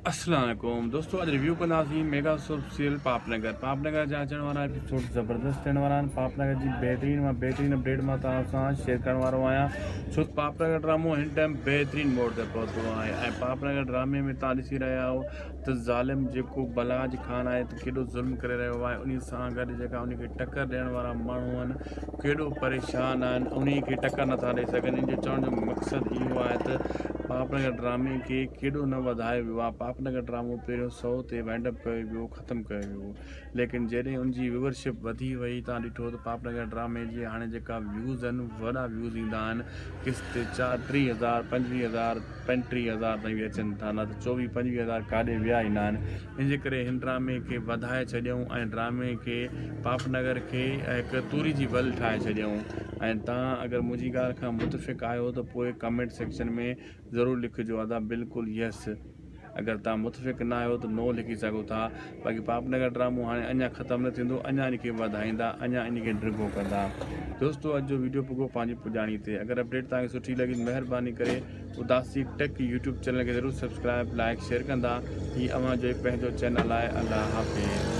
اسلام عليڪم دوستو اڄ ريويو ڪنداسين mega soap serial Paap Nagar Paap Nagar جا اچڻ وارا ايپيسوڊ زبردست ٿيڻ وارا آهن پاپ نگر جي بهترين مان بهترين اپڊيٽ مان توهان سان شيئر ڪرڻ وارو آهيان ڇو ته پاپ نگر ڊرامو هن ٽائيم بهترين موڊ تي پهتو آهي ۽ پاپ نگر ڊرامي ۾ توهان ڏسي رهيا آهيو ته ظالم جيڪو بلاج خان آهي ته ڪيڏو ظلم ڪري رهيو آهي انهي سان گڏ جيڪا ان کي ٽڪر ڏيڻ وارا ماڻهو آهن ڪيڏو پريشان آهن انهي کي ٽڪر نٿا ڏئي سگهن ان جو چوڻ جو مقصد اهو آهي ته پاپ نگر ڊرامي کي ڪيڏو نه وڌايو ويو آهي پاپ نگر ڊرامو پهريون سئو تي وائنڊ اپ ڪيو ويو ختم ڪيو ويو ليڪن جڏهن ان جي ويورشپ وڌي وئي تان ڏٺو ته پاپ نگر ڊرامي جي هاڻي جيڪا ويوز آهن وڏا ويوز ايندا آهن قسط تي چار ٽيهه هزار پنجويهه هزار پنجٽيهه هزار تائين به اچن ٿا نه ته چوويهه پنجويهه هزار ڪاڏي ويا ئي نه آهن ان جي ڪري هن ڊرامي کي وڌائي ڇڏيائون ۽ ڊرامي کي پاپ نگر کي هڪ توري جي ول ٺاهي ڇڏيائون ۽ تان اگر منهنجي ڳالهه کان متفق آهيو ته پوء ڪمينٽ سيڪشن ۾ ضرور لکجو ادا بلڪل يس اگر توهان متفق نه آهيو ته نو لکي سگهو ٿا باقي پاپ نگر ڊرامو هاڻي اڃا ختم نه ٿيندو اڃا ان کي وڌائيندا اڃا ان کي ڊگهو ڪندا دوستو اڄ جو ويڊيو پڳو پنهنجي پڄاڻي تي اگر اپڊيٽ توهان کي سٺي لڳي مهرباني ڪري اداسي ٽيڪ يوٽيوب چينل کي ضرور سبسڪرائب لائڪ شيئر ڪندا هي اوهان جو پنهنجو چينل آهي الله حافظ.